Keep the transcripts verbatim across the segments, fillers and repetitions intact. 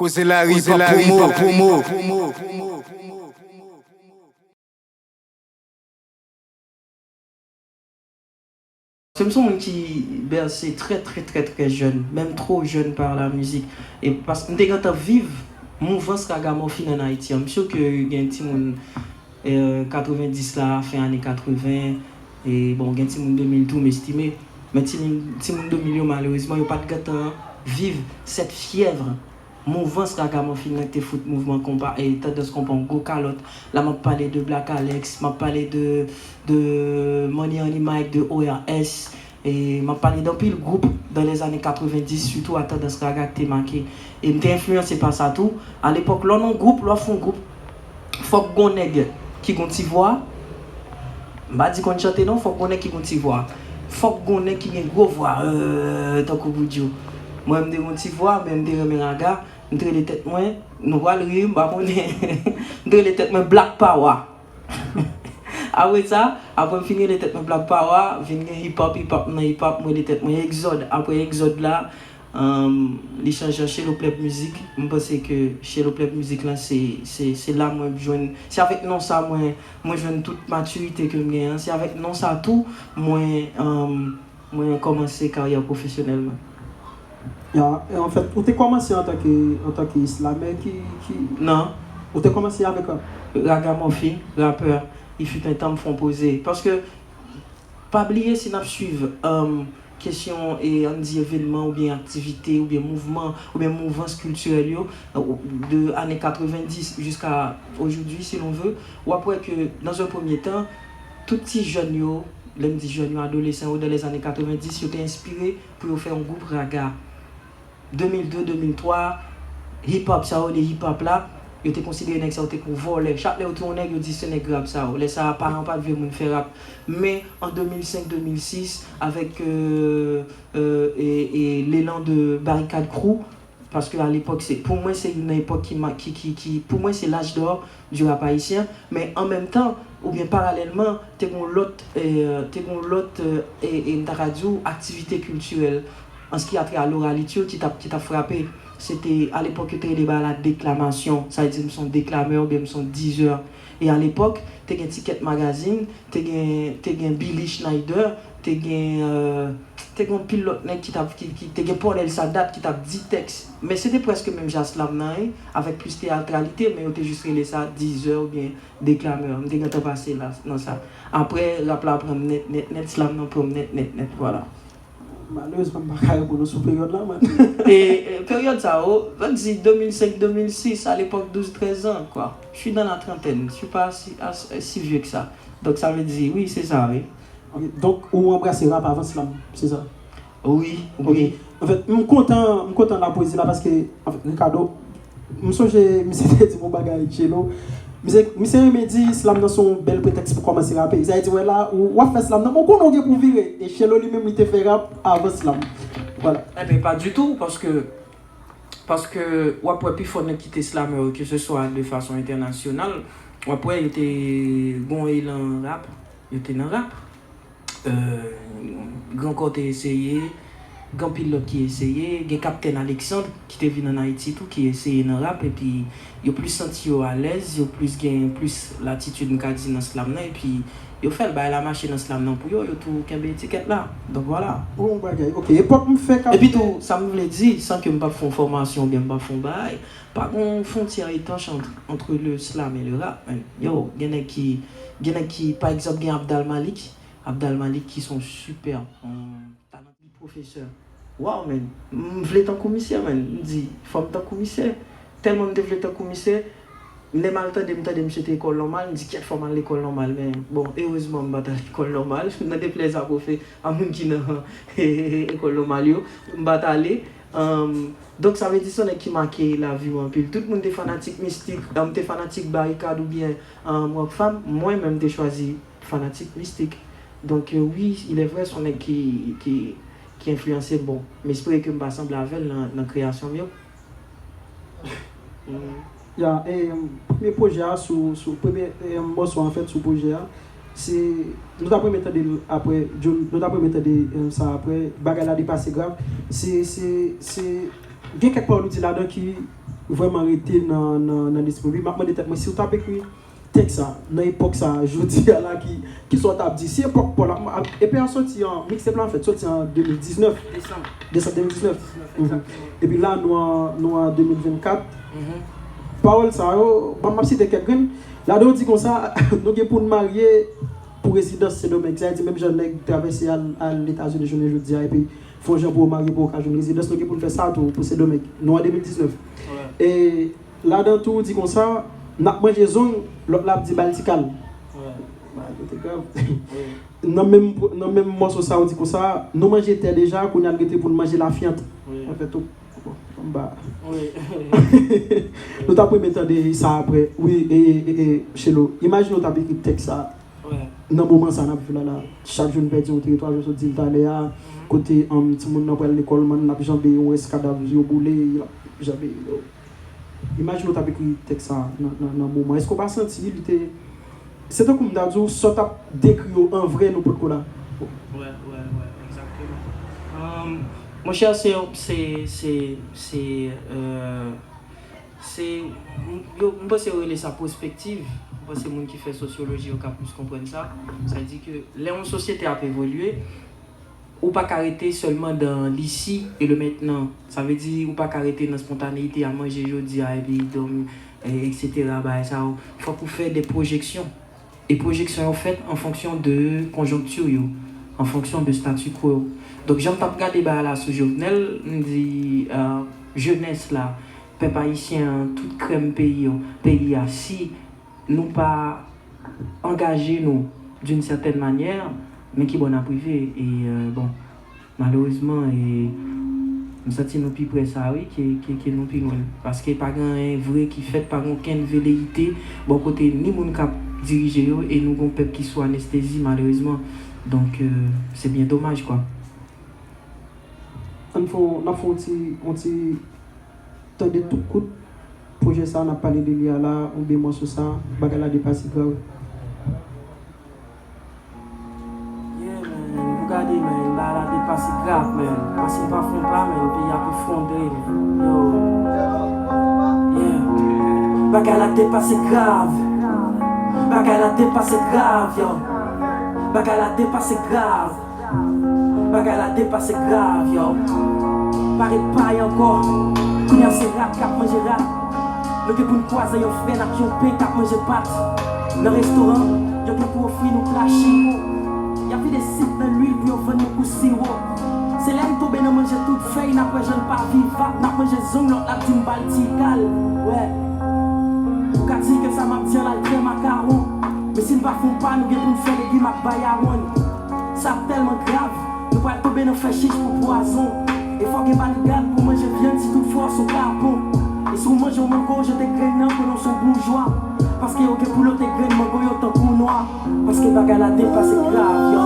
Koze lari pa pwomo. Se m se yon moun ki bèse trè, trè, trè, trè jèn, menm twò jèn pa la mizik. E paske m te gentan viv mouvans ragamòfin ann Ayiti an. M si ke gen timoun katrevendis la, fen ane katreven, e bon, gen timoun de mil tou, m estime. Men timoun, timoun de mil yo, malerezman, yo pa t gentan viv cette fièvre mouvans ragamòfin nan ki te fout mouvman konpa, e tandans konpa yon gwo kalòt. La, m ap pale de Black Alex, m ap pale de, de Money Honey Mike, de O R S, e m ap pale de anpil gwoup dans les années quatre-vingt-dix, sitou a tandans raga ki te make. E m te enfliyanse pa sa tou. Alepòk, lè w nan yon gwoup, lè w ap fè yon gwoup, fòk gon nèg ki gon ti vwa. M pa di konn chante non, fòk gon nèg ki gon ti vwa. Fòk gon nèg ki gen gwo vwa, euh, tankou Boudjou. Mwen, m te gon ti vwa, men m te renmen raga. M te rele tèt mwen, nou pral ri, m pa konnen. M te rele tèt mwen Black Power. Apre sa, apre m fin rele tèt mwen Black Power, vin gen hip hop, hip hop nan hip hop, m rele tèt mwen Egzòd. Apre Egzòd la, um, li chanje an Shelo Plèb Mizik. M panse ke Shelo Plèb Mizik lan se, se, se la mwen jwenn, se avèk non sa mwen, mwen jwenn tout matirite ke m gen an. Se avèk non sa tou mwen, um, mwen kòmanse karyè pwofesyonèl mwen. Ya, e anfèt, ou te kòmanse antanke, antanke slamè ki, ki... Non. Ou te kòmanse avèk rap? Ragamòfin, rapè, il fut un temps m fè yon poze. Paske, pa bliye si n ap swiv, um, kesyon, e, ann di evènman oubyen aktivite oubyen mouvman oubyen mouvans kiltirèl yo, euh, de ane katrevenndis jiska aujourd'hui, si l'on veut, w ap wè ke, dans un premier temps, tout ti jèn yo, lè m di jèn yo, adolesan yo, dans les années quatre-vingt-dix, yo te enspire pou yo fè yon gwoup raga. De mil de, de mil twa, hip hop, sa yo rele hip hop la, yo te konsidere nèg sa yo te kon vòlè. Chak lè yo te wè yon nèg, yo di se nèg rap sa yo. Lè sa a, paran pa t vle moun fè rap. Men, an de mil senk, de mil sis, avèk, euh, euh, e, e lelan de Barikad Crew, paske alepòk, se, pou mwen, se youn nan epòk ki, ma- ki, ki, ki, pou mwen, se l'âge d'or du rap haïtien, men an menm tan, oubyen paralèlman, te gon lòt, e, te gon lòt, e, e, e, m ta ka di w, aktivite kiltirèl, an ce qui a trait à l'oralité, ki t ap, ki t ap frape. Se te, alepòk, yo te rele bagay la deklamasyon, sa vle di m se yon deklamè oubyen m se yon dizè. E alepòk, te gen Ticket Magazine, te gen, te gen Billy Schneider, te gen, euh, te gen yon pil lòt nèg ki t ap, ki, ki, te gen Paul El Sadat ki t ap di tèks. Men se te prèske menm jan slam nan, wi, avèk plis teyatralite, men yo te jis rele sa dizè oubyen deklamè. M te gentan pase la, nan sa. Apre, rap la pran m nèt, nèt, nèt, slam nan pran m nèt, nèt, nèt, vwala. Malerezman, m pa ka reponn ou sou peryòd la, man. E, e, peryòd sa yo, ann di de mil senk, de mil sis, à l'époque, douze, treize ans, quoi. Je suis dans la trentaine, je suis pas si, as- si vieux que ça. Donc, ça veut dire, oui, c'est ça, oui. Ok, donk, ou anbrase rap avan slam, se sa? Oui, oui. Anfèt, m kontan, m kontan lapwezi la paske, anfèt, Ricardo, m sonje misye te di m yon bagay, Tchelo. Misye, misye renmen di slam nan se yon bèl pretèks pou kòmanse rape. Sa vle di, wè la, ou, w ap fè slam nan, men w konnen w gen pou w vire. E Tchelo li menm, li te fè rap avan slam. Vwala. Enben, pa ditou, paske, paske w ap wè pifò nèg ki te slamè yo, ke se swa de fason entènasyonal, w ap wè yo te gon elan rap, yo te nan rap. Euh, Grankò te eseye, gen anpil lòt ki eseye, gen Kaptèn Alexandre ki te vin ann Ayiti tou ki eseye nan rap, epi yo plis santi yo alèz, yo plis gen plis latitid, m ka di, nan slam nan, epi yo fè l, bagay la mache nan slam nan pou yo, yo tou kenbe etikèt la. Donk, vwala. Bon bagay. Ok, epòk m fè kap... Epi tou, sa m vle di, san ke m p ap fè yon fòmasyon oubyen m p ap fè yon bagay, pa gen yon fwontyè etanch ant, entre le slam et le rap, man. Yo, gen nèg ki, gen nèg ki, pa egzanp, gen Abdal Malik, Abdal Malik ki se yon sipè, yon talan, pwofesè. Waw, man. M vle tankou misye, man. M di, fò m tankou misye. Tèlman m te vle tankou misye, lè m al tande, m tande misye te lekòl nòmal, m di, kyèt, fò m al lekòl nòmal. Men, bon, erezman, m pa t al lekòl nòmal. Nan deplèz a pwofe, a moun ki nan lekòl nòmal yo, m pa t ale. Anm, donk, sa vle di se yon nèg ki make lavi m anpil. Tout moun te fanatik Mistik, anm, te fanatik Barikad oubyen, anm, Rockfam. Mwen menm, m te chwazi fanatik Mistik. Donk, euh, wi, il est vrai, se yon nèg ki, ki, ki enfliyanse m. Bon, m espere ke m pa sanble avè l nan, nan kreyasyon m yo. Ya, e, premye pwojè a sou, sou premye, e, mòso anfèt sou pwojè a, se, nou t ap renmen tande l apre, Jun, nou t ap renmen tande, e, sa apre, bagay la depase grav. Se, se, se, gen kèk pawòl ou di ladan ki vrèman rete nan, nan, nan lespri m. M ap mande tèt mwen, si w t ap ekri tèks sa, nan epòk sa, jodi a la, ki, ki sa w t ap di? Si epòk pa w la, epi a soti an, mixtape la, anfèt, soti an de mil diznèf. Desanm. Desanm de mil diznèf. Desanm, mhm. Egzakteman. Epi la, nou an, nou an de mil vennkat. Mhm. Pawòl sa yo, bon, m ap site kèk grenn. Ladan yo di konsa, nou gen pou n marye pou rezidans Sendomeng. Sa vle di, menm jan nèg travèse al, al Etazini jounen jodi a, epi fè yon jan pou yo marye pou yo ka jwenn rezidans, nou gen pou n fè sa tou pou Sendomeng. Nou an de mil diznèf. Wi. E ladan tou, ou di konsa, n ap manje zong, lòt la ap di ba l ti kal. Wi. Ba, yo te grav. Wi. Nan menm, nan menm mòso sa, ou di konsa, nou manje tè deja, kounye a n rete pou n manje lafyant. Wi. Anfèt, ou, bon, anba. Wi. Nou t ap renmen tande sa apre. Wi, e, e, e, Chelo, imajine w t ap ekri tèks sa. Wi. Nan moman sa n ap viv la la, chak jou n pèdi yon teritwa, jan w sot di l talè a, mhm, kote, um, timoun nan pral lekòl, man n ap janbe yon rès kadav yo boule, y ap janbe yo. Imajine w t ap ekri tèks sa nan, nan, nan moman. Èske w pa santi li te. Se tankou m ta di w, sa w t ap dekri yo an vrè, nou potko la. Wè, wè, wè, egzakteman. Um, monchè, se, se, se, se, euh, se, m, yo, m panse yo rele sa pwospektiv. M panse moun ki fè sosyoloji yo ka plis konprann sa. Sa vle di ke lè yon sosyete ap evolye, ou pa ka rete sèlman dans l'ici et le maintenant. Sa vle di, ou pa ka rete nan spontaneite a manje jodi a, epi dòmi, e, etsetera, bagay sa yo. Fòk ou fè de pwojeksyon. E pwojeksyon yo fèt an fonksyon de konjonkti yo, an fonksyon de statu quo. Donk, jan m t ap gade bagay la sou Jovenel, m di, euh, jenès la, pèp ayisyen an, tout krèm peyi yo, peyi a, si nou pa angaje nou d'une certaine manière, men ki bò n ap rive. E, euh, bon, malerezman, e, m santi nou pi pre sa, wi, ke, ke, ke nou pi lwen. Paske pa gen anyen vre ki fèt, pa gen okenn veleyite bò kote ni moun k ap dirije yo, e nou gon pèp ki sou anestezi, malerezman. Donk, euh, se byen domaj, kwa. Ann fè, n ap fè yon ti, yon ti tande tout kout pwojè sa a n ap pale de li a la, oubyen mòso sa a, bagay la depase grav. Yeah, man, pou gade, man, bagay la depase grav, man. Paske pa fon pa, man, peyi ap efondre, man. Yo. Yeah. Bagay la depase grav. Bagay la depase grav, yo. Bagay la depase grav. Bagay la depase grav, yo. Pa ret pay ankò. Kounye a se rat k ap manje rat. Nou gen pou n kwaze yon frèn ak yon pen k ap manje pat. Nan restoran, yo gen pou ofri nou pla chiko. Y ap vide sik nan lwil pou yo vann nou kou siwo. Se lè n tonbe nan manje tout fèy, n ap wè jan n pa vivab. N ap manje zong, lòt la ap di n ba l ti kal. Wè. Ou ka di ke sa m ap di an la l trè makawon. Men si n pa fè yon pa, nou gen pou n fè legim ak bayawonn. Sa ap tèlman grav, nou pral tonbe nan fè chich pou pwazon. E fò gen bodyguard pou manje vyann si tout fwa w sou kapon. E si w manje yon mango, jete grenn nan konnen w se yon boujwa. Paske yo gen pou lote grenn mango yo tankou nwa. Paske bagay la depase grav, yo.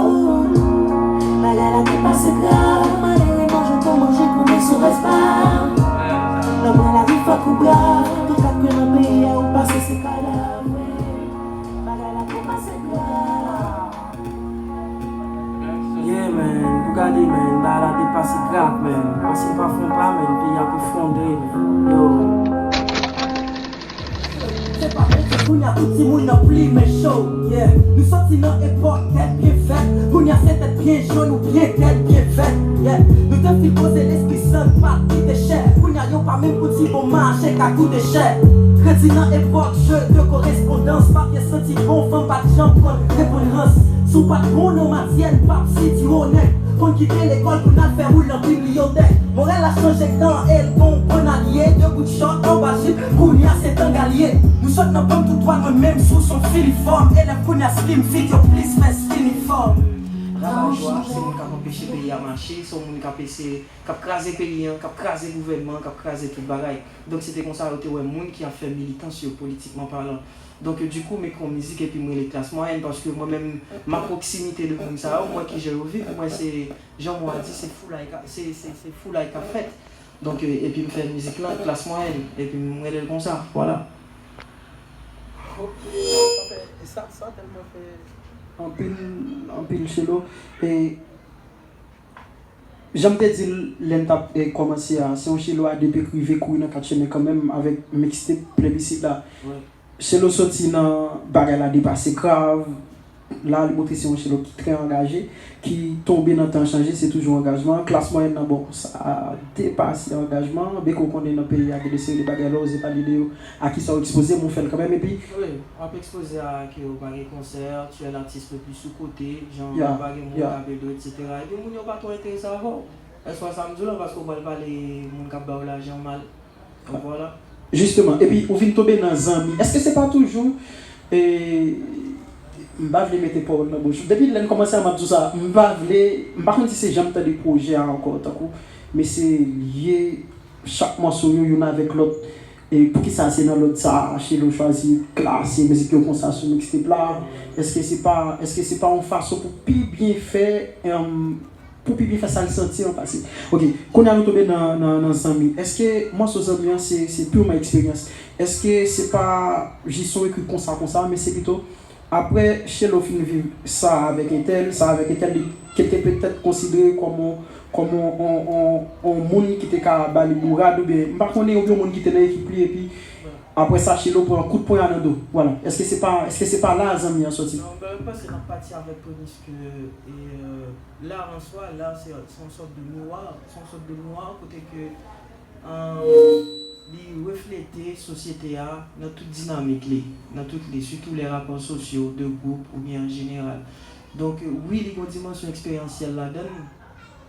Bagay la depase grav, malere manje pou manje konnen se yon rès pa. Nan pran lari fòk ou brav, tout kat kwen nan peyi a ou pase se kadav. Bagay la depase grav. Yeah, man, pou gade, man, bagay la depase grav, man. Paske pa fon pa, man, peyi ap efondre, man. Yo. Se pa mete kounye a tout timoun nan plimen cho, yeah. Nou soti nan epòk tèt byen fèt, kounye a se tèt byen jòn oubyen tèt byen vèt, yeah. Nou te fin poze lespri san n pa t kite chè, kounye a yo pa menm pou di bon mache ka koute chè. Kredi nan epòk jeu de correspondance, papye santi bon, fanm pa t janm konn reponn rans. Si w pa t bon nan matyè, n p ap sitiwonnen. Konn kite lekòl pou n al fè woul nan bibliyotèk. Morèl la chanje kan e l gon bon alye. De bout chòt anba jip, kounye a se tanga l ye. Nou sot nan bann tout dwat, mwen menm sou son filifòm. Elèv kounye a slim fit, yo plis fè s filifòm. Ravajè a, se moun k ap anpeche peyi a mache, se yon moun k ap eseye, k ap kraze peyi an, k ap kraze gouvènman an, k ap kraze tout bagay. Donk, se te konsa yo te wè moun ki ap fè militans yo, politikman palan. Donk, dikou, m ekri yon mizik epi m rele klas mwayèn, paske mwen menm, m a pwoksimite de moun sa yo, m wè kijan yo viv, m wè se, jan mo a di, se foulay ka, se, se, se foulay k ap fèt. Donk, e, epi m fè mizik lan, klas mwayèn, epi m rele l konsa, vwala. Ok, sa fè, sa, sa tèlman fè anpil, anpil Chelo. E Jan m te di l lè n t ap, eh, kòmanse a, se yon Chelo a depi k rive kouri nan kat chemen kanmenm avèk mixtape Plebiscite la. Chelo soti nan bagay la depase grav. La, li montre se yon Chelo ki trè angaje, ki tonbe nan tan chanje, se toujou angajman. Klas mwayèn nan, bon, sa depase angajman. Beko konnen nan peyi a, gen de seri de bagay lè w oze pale de yo, a kisa w ekspoze, men w fè l kanmenm. Epi, wi, w ap ekspoze a ke w pa gen konsè, tu es l'artiste le plus sous-coté, jan, yeah, pa gen moun, yeah, k ap ede w, et cetera. Epi moun yo pa twò enterese avè w. Èske w wè sa m di w la, paske w pral pale moun k ap ba w lajan mal. Donk, vwala. Jisteman, epi ou vin tonbe nan zanmi. Èske se pa toujou, e, m pa vle mete pawòl nan bouch ou. Depi lè n kòmanse a, m ap di w sa, m pa vle, m pa konn si se jan m tande pwojè a ankò, tankou, men se lye chak mòso yo youn avèk lòt. E poukisa se nan lòd sa, Chelo chwazi klase mizik yo konsa sou mixtape la? Èske se pa, èske se pa yon fason pou pi byen fè, em, pou pi byen fè sa l santi an pase? Ok, kounye a nou tonbe nan, nan, nan zanmi. Èske mòso zanmi an se, se purman eksperyans? Èske se pa jis yon ekri konsa, konsa, men se pito apre Chelo fin viv sa avèk entèl, sa avèk entèl, li, ke l te petèt konsidere kòm yon, kòm yon, yon, yon, yon moun ki te ka ba li bourad, oubyen, m pa konnen, oubyen yon moun ki te nan ekip li, epi apre sa, Chelo pran kout ponya nan do. Vwala. Èske se pa, èske se pa la zanmi an soti? Non, ben, m panse n ap pati avèk premis ke, e, euh, l'art en soi, l'art, se, se yon sòt de miwa, se yon sòt de miwa kote ke, euh, li reflete sosyete a nan tout dinamik li, nan tout li, sitou lè rapò sosyo, de gwoup oubyen an jeneral. Donk, wi, li gen yon dimansyon eksperyansyèl ladan l,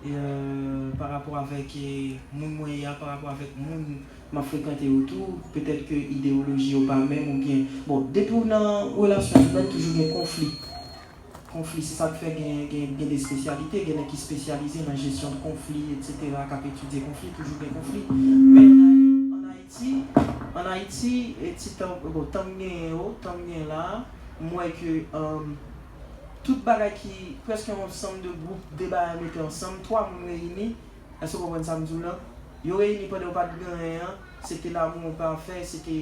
e, euh, pa rapò avèk, e, moun mwen ye a, pa rapò avèk moun m ap frekante yo tou, petèt ke ideyoloji yo pa menm oubyen, bon, depi w nan relasyon imèn, toujou gen konfli. Konfli, se sa k fè gen, gen, gen de espesyalite, gen nèg ki espesyalize nan jesyon de konfli, et cetera, k ap etidye konfli, toujou gen konfli. Men an Ay-, an Ayiti, an Ayiti, e, ti tan, bon, tan m genyen yo, tan m genyen la, m wè ke, um, tout bagay ki, prèske yon ansanm de gwoup, de bagay mete ansanm, twa moun reyini, èske w konprann sa m di w lan? Yo reyini pandan yo pa t gen anyen an, se te l'amour parfait, se te,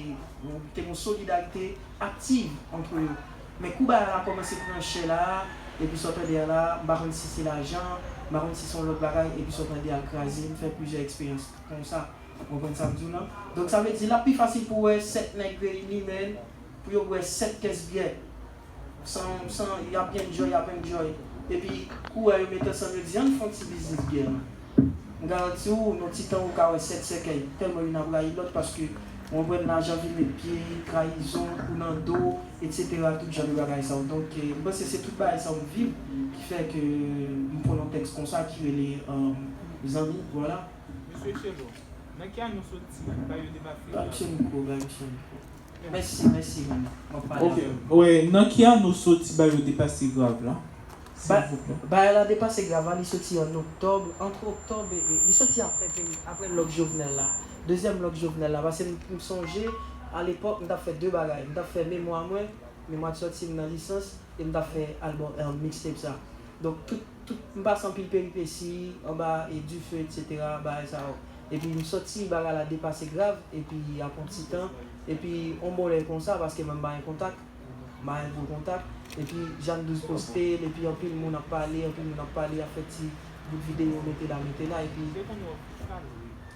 te gen yon solidarite aktiv antre yo. Men kou bagay la kòmanse pran chè la, epi sa w tande a la, m pa konn si se lajan, m pa konn si se yon lòt bagay, epi sa w tande a l kraze, m fè plizyè eksperyans konsa. Ou konprann sa m di w lan? Donk, sa vle di, l ap pi fasil pou w wè sèt nèg reyini, men, pou yo bwè sèt kès byè. San, san, y ap enjoy, y ap enjoy. Epi, kou wè yo met ansanm, yo di, ann fè yon ti biznis byè, non. M garanti w, nan ti tan, ou ka wè sèt sèkèy. Tèlman youn ap rayi lòt, paske, ou konprann, lajan vin met pye, trayizon, kou nan do, et cetera, tout jan de bagay sa yo. Donk, eh, m panse se tout bagay sa yo m viv, ki fè ke m pran yon tèks konsa ki rele, euh, Zanmi, vwala. Mesye Chelo, nan ki ane w soti, ba yo depase grav? Ba misye mikwo, ba misye mikwo. Mèsi, mèsi, man. M ap pale avè w. Ok. Wi, nan ki ane w soti, ba yo depase grav la? Ba-, silvouplè. Bagay la depase grav la, li soti an oktòb, ant oktòb e, e, li soti apre peri-, apre lòk Jovenel la. Dezyèm lòk Jovenel la, paske m, m sonje, alepòk, m t ap fè de bagay. M t ap fè memwa mwen, memwa de sòti m nan lisans, e m t ap fè albòm, eh, mixtape sa. Donk, tout, tout, m pase anpil peripesi anba e dife, et cetera, bagay sa yo. Epi m sòti, bagay la depase grav, epi apre yon ti tan, epi yon bon lè konsa, paske mwen m pa gen kontak, m pa gen gwo kontak, epi Jeanne Douze poste l, epi anpil moun ap pale, anpil moun ap pale, ap fè ti bout videyo, mete la, mete la, epi...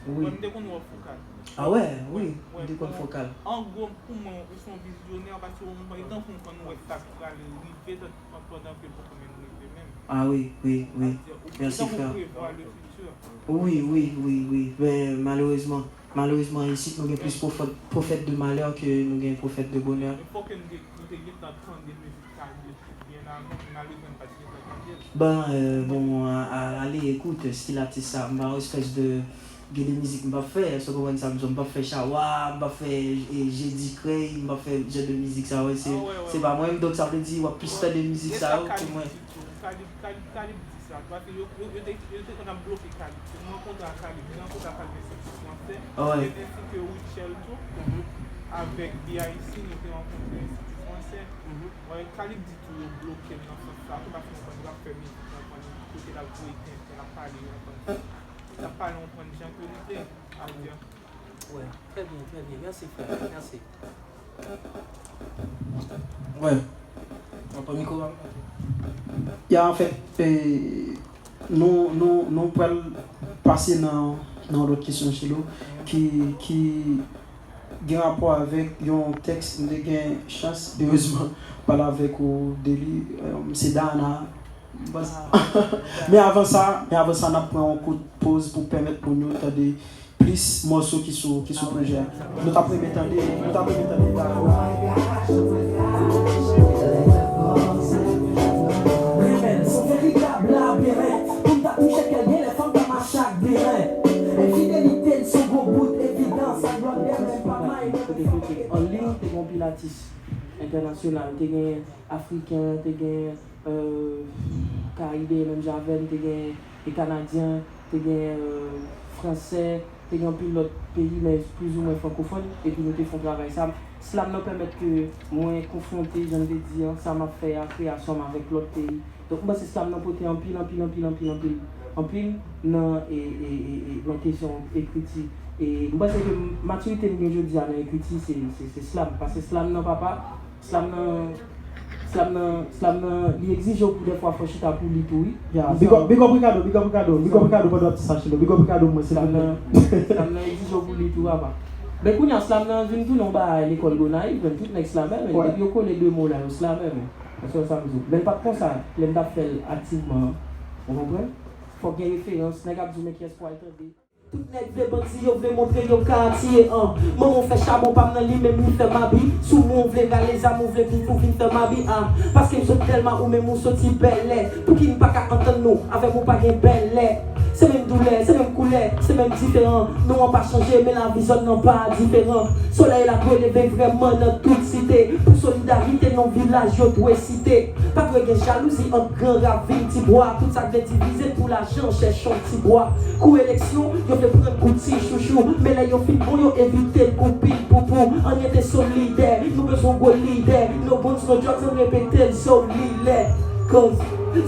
Wi. Mwen, m te konn wè w fokal. A wè, wi, m te konn fokal. An gwo, pou mwen, ou se yon vizyonè, paske ou, mwen, tankou m konn wè sa k prale rive, tan-, pandan ke l poko menm rive menm. A wi, wi, wi. Mèsi, frè. Ou prevwa le futur. Wi, wi, wi, wi. Men, malerezman, malerezman, isit, nou gen plis pwofèt, pwofèt de malè ke nou gen pwofèt de bonè. Men fòk ke nou te, nou te gentan tande mizik sa yo. Byen avan, malerezman, m pa t gentan tande l. Bon, euh, bon, a, a, ale, ekout, stil atis sa, m pa yon espès de, gen de mizik m p ap fè, èske w konprann sa m di w? M p ap fè chawa, m p ap fè, e, jedi krèy, m p ap fè jan de mizik sa yo, se, se pa mwen, donk sa vle di w ap plis tande mizik sa yo ke mwen. Kalib, Kalib, Kalib di sa, paske yo, yo, yo te, yo te konn ap bloke Kalib. Mwen rankontre ak Kalib, mwen rankontre ak Kalib Enstiti Fransè, e ensi ke Rutshelle tou, avèk B I C, nou te rankontre Enstiti Fransè. Wè, Kalib di tou yo bloke m nan sans sa tou, paske mwen konn l ap fè mizik, mwen konn kote l ap voye tenten, l ap pale, mwen konn, l ap pale, mwen konn jan ke li vle, sa vle di. Wè, trè byen, trè byen. Mèsi, frè. Mèsi. Wè. Mwen pran mikwo a m. Ya, anfèt, eh, Nou, nou, nou pral pase nan, nan lòt kesyon, Chelo, ki, ki gen rapò avèk yon tèks m te gen chans, erezman, pale avèk ou de li. Se Dana. Men avan sa, men avan sa, n ap pran yon kout poz pou pèmèt moun yo tande plis mòso ki sou, ki sou pwojè a. Nou t ap renmen tande, nou t ap renmen tande Dana. Renmen, se yon veritab labirent. Pou m ta touche kè l, gen lè fò m ta mache ak biren. Enfidelite n se yon gwo bout evidans. Ak lòt dèmen pa may. Kote kote, anliy, te gen yon pil atis entènasyonal, te gen afriken, te gen, euh, karibeyen, menm jan avè m, te gen e kanadyen, te gen, euh, fransè, te gen anpil lòt peyi, men plizoumwen frankofòn, epi nou te fè yon travay. Sa, slam nan pèmèt ke mwen konfwonte, jan m te di an, sa m ap fè a, kreyasyon m avèk lòt peyi. Donk, m panse slam nan pote anpil, anpil, anpil, anpil, anpil, anpil nan, e, e, e, e, nan kesyon ekriti. E m panse ke matirite m gen jodi a nan ekriti, se, se, se slam. Paske slam nan, papa, slam nan, slam nan, slam nan, li egzije w pou dèfwa fò chita pou li tou, wi. Ya, big up, big up Ricardo, big up Ricardo, big up Ricardo pandan w ap di sa, Chelo. Big up Ricardo, mwen, silvouplè. Slam nan, slam nan egzije w pou li tou, papa. Men kounye a, slam nan vin tounen yon bagay lekòl Gonayiv, men tout nèg slamè, men depi yo kole de mo la, yo slamè, men. Ou konprann sa m di w? Men l pa t konsa lè m t ap fè l aktivman an. Ou konprann? Fòk gen referans, nèg ap di w men kiyès pou w al tande. Tout nèg vle bandi, yo vle montre yo ka atire an. Manman w fè chabon pa m nan li menm li fè mabi. Sou mwen w vle rale zam, ou vle vin pou vin fè mabi a. Paske m sot Dèlma ou menm ou soti Bèlè. Pouki n pa ka antann nou? Avè m ou pa gen bèlè. Se menm doulè, se menm koulè, se menm diferan. Non an pa chanje, men lavi zòn nan pa diferan. Solèy la dwe leve vrèman nan tout site. Pou solidarite, non vilaj yo dwe site. Pa dwe gen jalouzi ant Gran Ravin, Ti Bwa. Tout sa k vle divize n pou lajan, chèche yon ti bwa. Kou eleksyon, yo vle pran n pou ti chouchou. Men lè yo fin bon, yo evite n kou pil poupou. Ann rete solidè, nou bezwen gwo lidè. No guns, no drugs, ann repete l solilè. Koz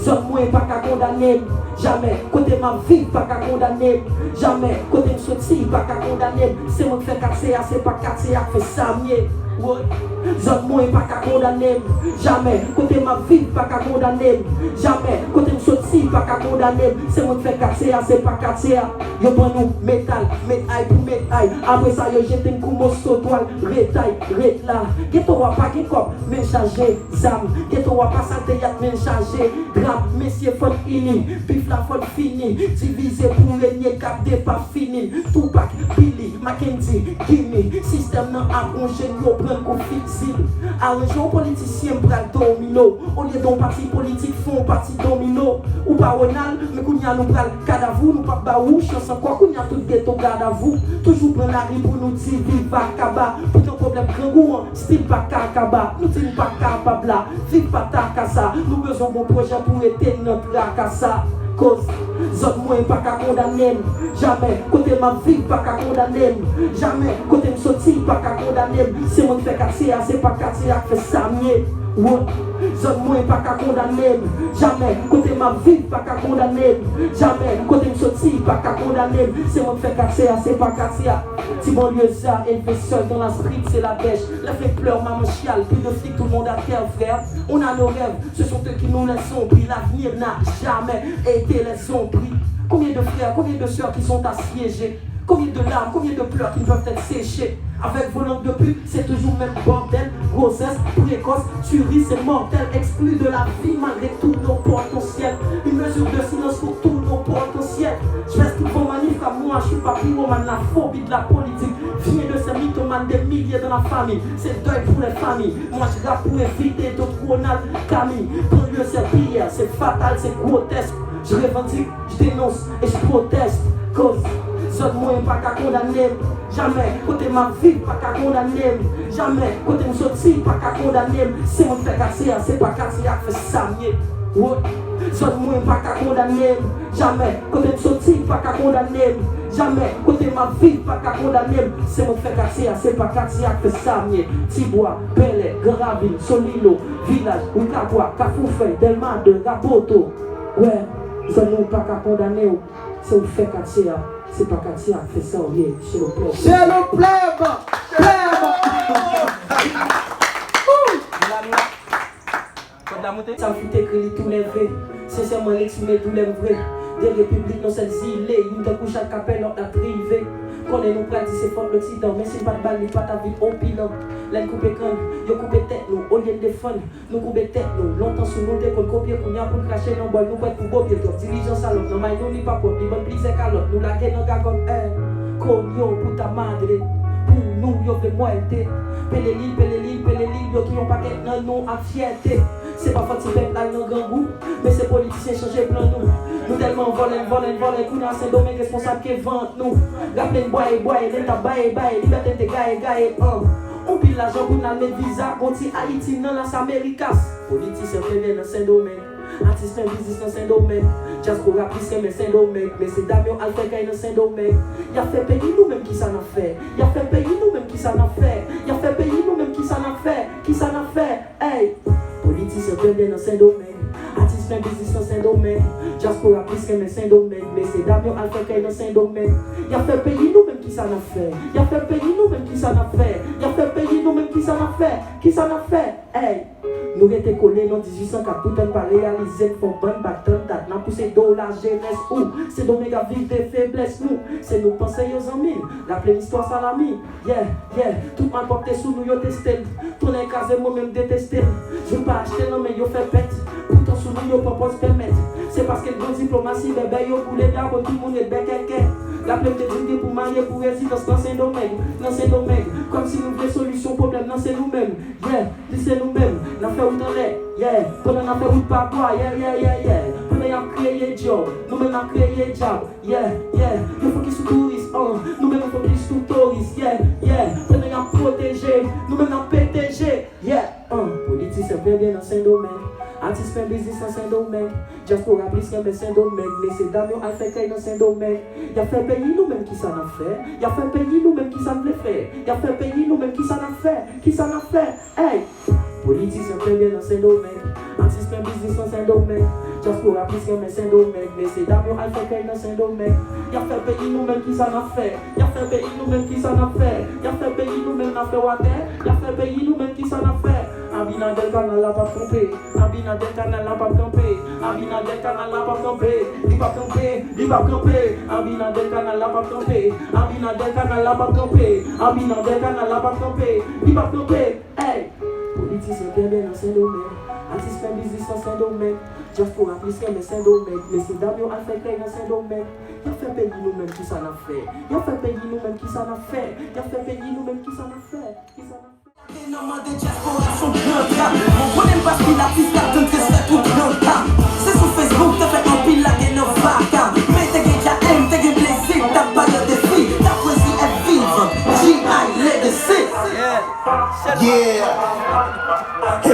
zòn mwen pa ka kondane m jamè. Kote m ap viv pa ka kondane m jamè. Kote m soti pa ka kondane m. Se mwen k fè katye a, se pa katye a k fè sa m ye. Woy. Zòn mwen pa ka kondane m jamè. Kote m ap viv pa ka kondane m jamè. Kote m soti pa ka kondane m. Se mwen k fè katye a, se pa katye a. Yo ban nou metal, met ay pou met ay. Apre sa, yo jete n kou moso twal. Retay, ret la. Geto a pa gen kòb, men chaje zam. Geto a pa sal teyat, men chaje dram. Mesye, fò n ini. Bif la fò l fini. Divize pou renye, k ap depafini. Tupac, Billy, Mackendy, Gimme. Sistèm nan ap wonje n, yo pran n kou fizib. Aranje w politisyen, m pral domino. Olye de yon pati politik, fè yon pati domino. Ou pa Ronald, men kounye a nou pral kadavou. Nou p ap ba ou chans ankò, kounye a tout geto gadavou. Toujou pran lari pou nou di viv akaba. Poutan pwoblèm grangou an, stil pa ka kaba. Nou di n pa kapab la. Viv pa ta ka sa, nou bezwen bon pwojè pou rete nan traka sa. Koz zòn mwen pa ka kondane m jamè. Kote m ap viv pa ka kondane m jamè. Kote m soti pa ka kondane m. Se mwen k fè katye a, se pa katye a k fè sa m ye. Wo. Zòn mwen pa ka kondane m jamè. Kote m ap viv pa ka kondane m jamè. Kote m soti pa ka kondane m. Se mwen k fè katye a, se pa katye a. Ti banlieusard élevé seul dans la street, c'est la dèche. Lève les pleurs, maman chiale, plus de flics, tout le monde à terre, frère. On a nos rêves, ce sont eux qui nous laisseront pris. L'avenir n'a jamais été les ombris. Combien de frères, combien de sœurs qui sont assiégés? Combien de larmes, combien de pleurs qui ne peuvent être séchées? Avec vos langues de pute, c'est toujours même bordel. Grossesse précoce, tuerie, c'est mortel. Exclu de la vie malgré tous nos potentiels. Une mesure de silence pour tous nos potentiels. Je baisse tout vos manifs, car moi je suis pas pyromane. La phobie de la politique vient de ces mythomanes, des milliers dans la famille. C'est deuil pour les familles. Moi je rappe pour éviter d'autres Ronald Camille. Banlieue c'est pire, c'est fatal, c'est grotesque. Je revendique, je dénonce et je proteste. Koz zòn mwen pa ka kondane m jamè. Kote m ap viv pa ka kondane m jamè. Kote m soti pa ka kondane m. Se mwen k fè katye a, se pa katye a k fè sa m ye. Woy. Zòn mwen pa ka kondane m jamè. Kote m soti pa ka kondane m jamè. Kote m ap viv pa ka kondane m. Se mwen k fè katye a, se pa katye a k fè sa m ye. Ti Bwa, Bèlè, Gran Ravin, Solilo, Vilaj, Wi Katwa, Kafou Fèy, Dèlma de, Raboto. Wè, zòn mwen pa ka kondane w. Se ou k fè katye a, se pa katye a k fè sa w ye. Chelo plèb. Chelo plèb! Plèb! Kòd la moute. Sa m fout ekri li tou nève. Sensèman, l eksprime doulè m vre. De repiblik, yon sèl zile, youn tankou chak kapè, lòt la prive. Konnen nou pral di se fòt Loksidan, men si n pa t ba l, li pa t ap vin opinan. Lè n koupe kann, yo koupe tèt nou, olye n defann, nou koube tèt nou. Lontan sou nou te konn kopye, kounye a pou n krache nan bòl, nou kwèk pou bopye twòp. Dirijan salòp, nan may nou li pa pwòp, li bann plizyè kalòt, nou lage nan gagòt, eh. Coño, puta madre, pou nou, yo vle mwète. Pelelil, pelelil, pelelil, yo touye yon pakèt nan nou ak fyète. Se pa fòt si pèp la nan grangou, men se politisyen chanje plan nou. Nou tèlman vòlè, vòlè, vòlè, kounye a Sendomeng responsab ke vant nou. Raple n bwaye, bwaye, lè n t ap baye, baye, libète n te gaye, gaye, an. On pil lajan pou n al met viza, gon ti Ayiti nan Las Americas. Politisyen plenyen nan Sendomeng, atis plen biznis nan Sendomeng, dyaspora plis renmen Sendomeng, mesye dam yo al fè kay nan Sendomeng. Y ap fè peyi nou menm kisa n ap fè? Y ap fè peyi nou menm kisa n ap fè? Y ap fè peyi nou menm kisa n ap fè? Kisa n ap fè? Ey! Politisyen plenyen nan Sendomeng, atis plen biznis nan Sendomeng, dyaspora plis renmen Sendomeng, mesye dam yo al fè kay nan Sendomeng. Y ap fè peyi nou menm kisa n ap fè? Y ap fè peyi nou menm kisa n ap fè? Y ap fè peyi nou menm kisa n ap fè? Kisa n ap fè? Ey! Nou rete kole nan dizuit san kat, poutan n pa reyalize n fè yon bann bak tann dat. N ap pouse do lajenès ou, Sendomeng ap viv de feblès nou. Se nou k panse yo zanmi, raple n istwa salami. Yeah, yeah, tout malpwòpte sou nou yo teste l. Tonnè kraze mwen menm deteste l. Jou pa achte l nan men yo fè pèt. Poutan sou nou yo pran pòz pèmèt. Se paske l gon diplomasi bèbè yo boule dapò tout moun ret bèkèkè. Raple m te di m gen pou m ale pou rezidans nan Sendomeng, nan Sendomeng. Kòmsi nou vle solisyon pwoblèm nan se nou menm. Yeah, di se nou menm. N ap fè wout anlè. Yeah, pandan n ap fè wout pa bwa. Yeah, yeah, yeah, yeah. Pandan y ap kreye djòb, nou menm n ap kreye djab. Yeah, yeah, yo fokis sou touris, uh. Nou menm nou fokis sou touris, yeah, yeah. Pandan y ap pwoteje, nou menm n ap pete je, yeah, uh. Politisyen plen byen nan Sendomeng, atis plen biznis nan Sendomeng, dyaspora plis renmen Sendomeng, mesye dam yo al fè kay nan Sendomeng. Y ap fè peyi nou menm kisa n ap fè? Y ap fè peyi nou menm kisa n vle fè? Y ap fè peyi nou menm kisa n ap fè? Kisa n ap fè? Ey! Politisyen plen byen nan Sendomeng, atis plen biznis nan Sendomeng, dyaspora plis renmen Sendomeng, mesye dam yo al fè kay nan Sendomeng. Y ap fè peyi nou menm kisa n ap fè? Y ap fè peyi nou menm kisa n ap fè? Y ap fè peyi nou menm n ap fè watè? Y ap fè peyi nou menm kisa n ap fè? Abinader kanal la p ap kanpe. Abinader kanal la p ap kanpe. Abinader kanal la p ap kanpe. Li p ap kanpe. Li p ap kanpe. Abinader kanal la p ap kanpe. Abinader kanal la p ap kanpe. Abinader kanal la p ap kanpe. Li p ap kanpe. Ey! Politisyen kenbe nan Sendomeng, atis fè biznis nan Sendomeng, dyaspora plis renmen Sendomeng, mesye dam yo al fè kay nan Sendomeng. Y ap fè peyi nou menm kisa n ap fè? Y ap fè peyi nou menm kisa n ap fè? Y ap fè peyi nou menm kisa n ap fè? Kisa n ap fè? Lage nan mande dyaspora son gran dram. Mwen konnen m pa stil atis k ap tann respè pou gran dam. Se sou Facebook te fè anpil lage nan vaka. Men te gen dja M, te gen plezi, t ap bay yo defi, t ap rezi ap viv. G I Legacy. Yeah. E